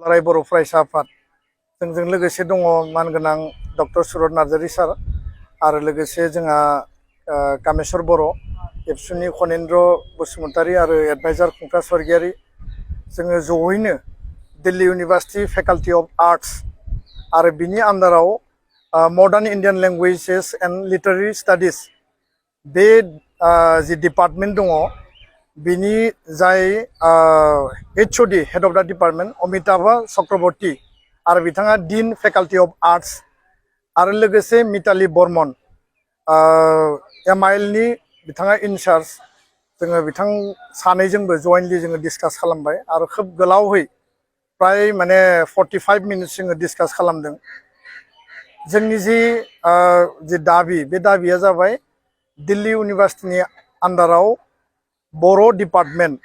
दुलाराय बर' फरायसा आफाद जोंजों लोगोसे दङ मानगोनां डक्टर सुरत नार्जारी सार आरो लोगोसे जोंहा कामेश्वर बर' एबसुनि खनेन्द्र बसुमतारी आरो एडभाइजार खुंखा स्वर्गियारी जोङो जयैनो Delhi university faculty of arts आरो बिनि आन्दाराव modern Indian languages and literary studies बे जि डिपार्टमेन्ट दङ बिनि जाय HOD head of the department Amitabh Chakraborty आरो बिथाङा डीन फेकाल्टी अफ आर्ट्स आरो लोगोसे मिताली बर्मन MIL नि बिथाङा इनचार्ज जोङो बिथां सानैजोंबो जयेन्टलि जोङो डिसकास खालामबाय आरो खोब गोलावै प्राय माने 45 मिनिट्स जोङो डिसकास खालामदों। जोंनि जि दाबि बे दाबिया जाबाय दिल्ली इउनिभार्सिटीनि आन्दाराव बर' डिपार्टमेन्ट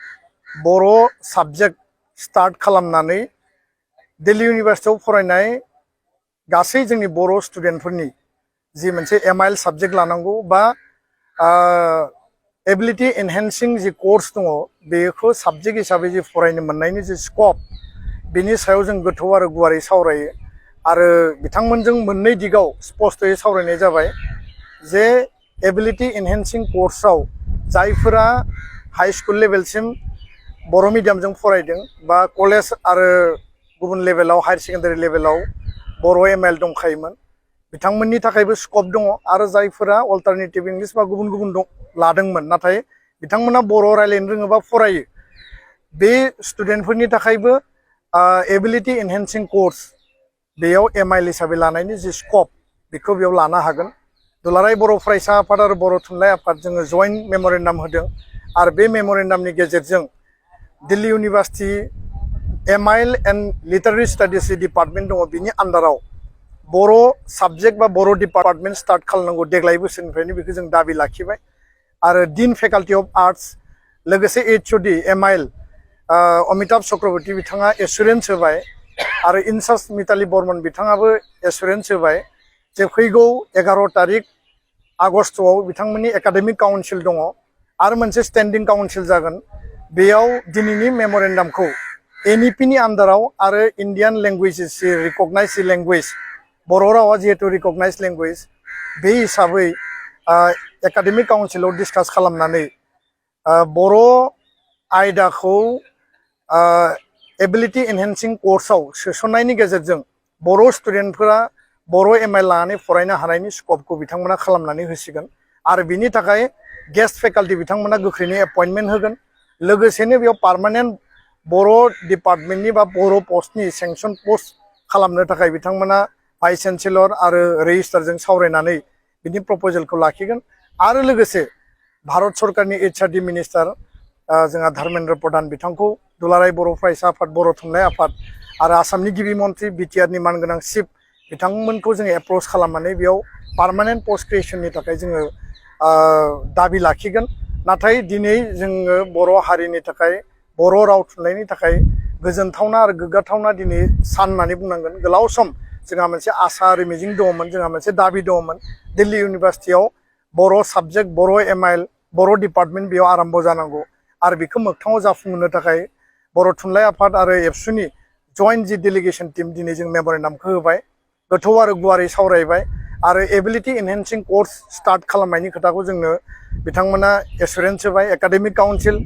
बर' साबजेक्ट स्टार्ट खालामनानै दिल्ली इउनिभार्सिटीआव फरायनाय गासै जोंनि बर' स्टुडेन्टफोरनि जि मोनसे MIL साबजेक्ट लानांगौ बा एबिलिटी एनहेन्सिं जि कर्स दङ बेखौ साबजेक्ट हिसाबै जि फरायनो मोननायनि जि स्कप बिनि सायाव जों गोथौ आरो गुवारै सावरायो आरो बिथांमोनजों मोननै दिगाव स्पष्टयै सावरायनाय जाबाय जे एबिलिटी एनहेन्सिं कर्सआव जायफोरा हाई स्कुल लेभेलसिम बर' मिडियामजों फरायदों बा कलेज आरो गुबुन लेभेलाव हायर सेकेन्डारि लेभेलाव बर' MIL दंखायोमोन बिथांमोननि थाखायबो स्कप दङ आरो जायफोरा अल्टारनेटिभ इंलिश बा गुबुन गुबुन लादोंमोन नाथाय बिथांमोना बर' रायज्लायनो रोङोबा फरायो बे स्टुडेन्टफोरनि थाखायबो एबिलिटी एनहेन्सिं कर्स बेयाव MIL हिसाबै लानायनि जि स्कप बेखौ बेयाव लानो हागोन। दुलाराय बर' फरायसा आफाद आरो बर' थुनलाइ आफाद जोङो जयेन्ट मेम'रेन्डाम होदों आरो बे मेम'रेन्डामनि गेजेरजों Delhi university MIL and literary studies department दङ बिनि आन्दाराव बर' साबजेक्ट बा बर' डिपार्टमेन्ट स्टार्ट खालामनांगौ देग्लाय बोसोरनिफ्रायनो बेखौ जों दाबि लाखिबाय आरो डीन फेकाल्टी अफ आर्ट्स लोगोसे HOD MIL अमिताभ चक्रवर्ती बिथाङा एसुरेन्स होबाय आरो इनचार्ज मिताली बर्मन बिथाङाबो एसुरेन्स होबाय जे फैगौ 11 तारिख आगस्टआव बिथांमोननि एकाडेमिक काउन्सिल दङ आरो मोनसे स्टेन्डिं काउन्सिल जागोन बेयाव दिनैनि मेम'रेन्डामखौ NEP नि आन्दाराव आरो इन्डियान लेंगुवेजेस रिकगनाइज लेंगुवेज बर' रावा जिहेतु रिकगनाइज लेंगुवेज बे हिसाबै एकाडेमिक काउन्सिलाव डिसकास खालामनानै बर' आयदाखौ एबिलिटी एनहेन्सिं कर्सआव सोसननायनि गेजेरजों बर' स्टुडेन्टफोरा बर' MIL लानानै फरायनो हानायनि स्कपखौ बिथांमोना खालामनानै होसिगोन आरो बिनि थाखाय गेस्ट फेकाल्टी बिथांमोना गोख्रैनो एपइन्टमेन्ट होगोन लोगोसेनो बेयाव पार्मानेन्ट बर' डिपार्टमेन्टनि बा बर' पस्टनि सेंसन पस्ट खालामनो थाखाय बिथांमोना भाइस चेन्सेलर आरो रेजिस्ट्रारजों सावरायनानै बिनि प्रप'जेलखौ लाखिगोन आरो लोगोसे भारत सरकारनि HRD मिनिस्टार जोंहा धर्मेन्द्र प्रधान बिथांखौ दुलाराय बर' फरायसा आफाद बर' थुनलाइ आफाद आरो आसामनि गिबि मन्थ्रि BTR नि मानगोनां चिफ बिथांमोनखौ जोङो एप्रच खालामनानै बेयाव पार्मानेन्ट पस्ट क्रिएसननि थाखाय जोङो दाबि लाखिगोन नाथाय दिनै जोङो बर' हारिनि थाखाय बर' राव थुनलाइनि थाखाय गोजोनथावना आरो गोग्गाथावना दिनै सान होननानै बुंनांगोन गोलाव सम जोंहा मोनसे आसा आरो मिजिं दङमोन जोंहा मोनसे दाबि दङमोन दिल्ली इउनिभार्सिटीआव बर' साबजेक्ट बर' MIL बर' डिपार्टमेन्ट बेयाव आराम्भ जानांगौ आरो बेखौ मोगथाङाव जाफुंहोनो थाखाय बर' थुनलाइ आफाद आरो एबसुनि जयेन्ट जि डेलिगेसन टीम दिनै जों मेम'रेन्डामखौ होबाय गोथौ आरो गुवारै सावरायबाय आरो एबिलिटी एनहेन्सिं कर्स स्टार्ट खालामनायनि खोथाखौ जोंनो बिथांमोना एसुरेन्स होबाय एकाडेमिक काउन्सिल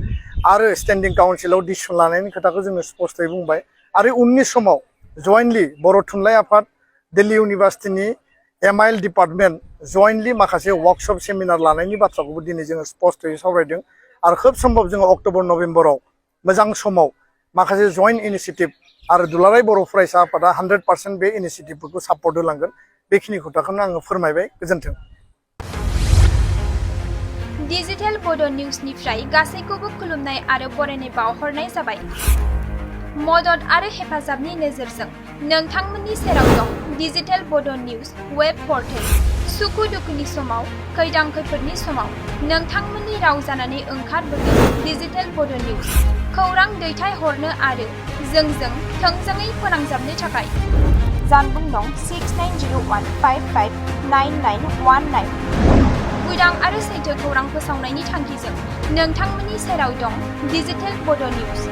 आरो स्टेन्डिं काउन्सिलाव डिसिसन लानायनि खोथाखौ जोङो स्पष्टयै बुंबाय आरो उननि समाव जयेन्टलि बर' थुनलाइ आफाद दिल्ली इउनिभार्सिटीनि MIL डिपार्टमेन्ट जयेन्टलि माखासे वर्कशप सेमिनार लानायनि बाथ्राखौबो दिनै जोङो स्पष्टयै सावरायदों आरो खोब सम्भब जोङो अक्ट'बर नभेम्बराव मोजां समाव माखासे जयेन्ट इनिशिएटिभ आरो दुलाराय बर' फरायसा आफादा 100% बे इनिशिएटिभफोरखौ सापर्ट होलांगोन बेखिनि खोथाखौनो आङो फोरमायबाय गोजोन्थों। डिजिटेल बड' निउसनिफ्राय गासैखौबो खुलुमनाय आरो बरायनाय बावहरनाय जाबाय। मदद आरो हेफाजाबनि नोजोरजों नोंथांमोननि सेराव दं डिजिटेल बड' निउस वेब पर्टेल। सुखु दुखुनि समाव खैदां खैफोदनि समाव नोंथांमोननि राव जानानै ओंखारबोगोन डिजिटेल बड' निउस। खौरां दैथायहरनो आरो जोंजों थोंजोङै फोनांजाबनो थाखाय जानबुं नं 6901559919। उदां आरो सैथो खौरां फोसावनायनि थांखिजों नोंथांमोननि सेराव दं डिजिटेल बड' निउस।